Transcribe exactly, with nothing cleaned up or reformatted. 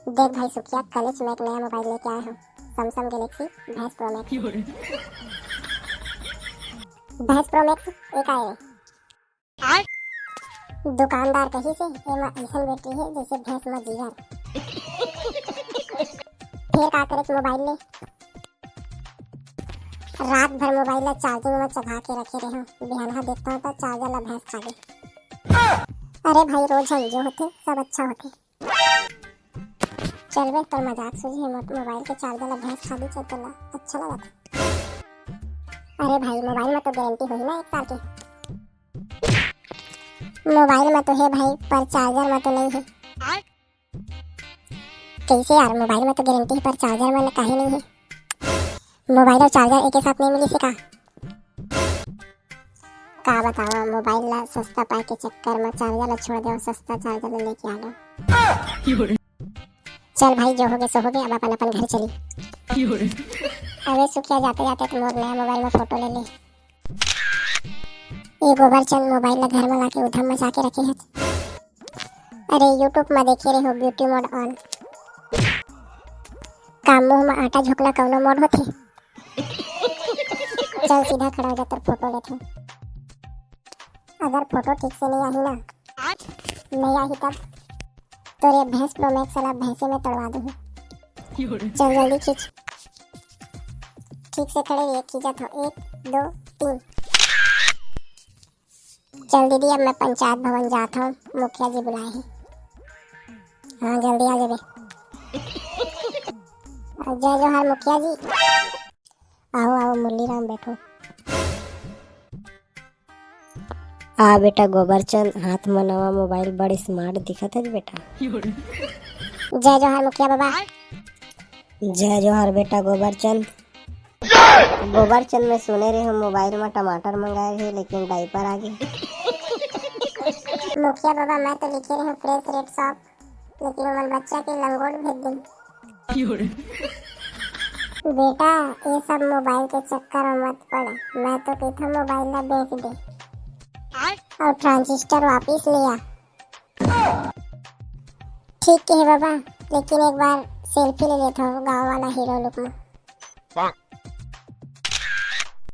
देख भाई सुखिया, कलेच मैं एक नया मोबाइल लेके आए हूँ, Samsung Galaxy भैंस प्रो मैक्स। भैंस प्रो मैक्स एक आए। दुकानदार कही से एमा ऐसन बैटरी है जैसे भैंस में जीगर। फिर का करे मोबाइल ले, रात भर मोबाइल ला चार्जिंग में चघा के रखे रहे हूँ, बिहानहा देखता हूँ तो चार्जर ला भैंस खा गई। अरे भाई, रोज है जो होते, सब अच्छा होते। चल बे, तोर मजाक सूझे, मो-, मोबाइल के चार्जर ला भैंस खा दी, चल तोला अच्छा लगा था। अरे भाई, मोबाइल में तो गारंटी होही ना एक साल के। मोबाइल में तो है भाई, पर चार्जर में तो नहीं है। कैसे यार, मोबाइल में तो गारंटी है, पर चार्जर में काहे नहीं है? मोबाइल और चार्जर एक साथ नहीं मिली से का? का बतावा, मोबाइल ला सस्ता पाए के चक्कर में चार्जर ला छोड़ दे, सस्ता चार्जर ला लेके आ गया। चल भाई, जो होगे सो होगे, अब अपन अपन घर चली। अबे सुखिया, जाते जाते तो मोर नया मोबाइल में फोटो ले ले। ये गोबर चंद मोबाइल ला घर में लाके उधम मचा के रखे है। अरे YouTube में देखे रहे हो beauty mode on। का मुंह में आटा झोंकना कौनो mode होथे? चल सीधा खड़ा हो जा, तोर फोटो लेथों। अगर फोटो ठीक से नहीं आही ना, नहीं आही तब तोरे भैंस प्रो मैक्स वाला भैंसे में तोड़वा दूँ। चल जल्दी खींच। ठीक से खड़े रहिए, खींचत हो। एक, दो, तीन। चल दीदी, अब मैं पंचायत भवन जात हूँ, मुखिया जी बुलाए हैं। हाँ, जल्दी आ जाबे। जय जोहार मुखिया जी। आओ, आओ मुरली राम, बैठो। आ बेटा गोबरचंद, हाथ में नवा मोबाइल, बड़ smart दिखत है बेटा। जय जोहार मुखिया बाबा। जय जोहार बेटा गोबरचंद। गोबरचंद, मैं सुने रहे हूँ मोबाइल में टमाटर मंगाए रहे, लेकिन डायपर आ गए। मुखिया बाबा, मैं तो लिखे रहे हूँ fresh red soap, लेकिन ओमन बच्चा के लंगोट भेज दिन। बेटा, ये सब मोबाइल के चक्कर में मत पड़, मैं तो कहता मोबाइल ला बेच दे और ट्रांजिस्टर वापिस ले आ। ठीक है बाबा, लेकिन एक बार सेल्फी ले लेता हूँ गाँव वाला हीरो लुक में।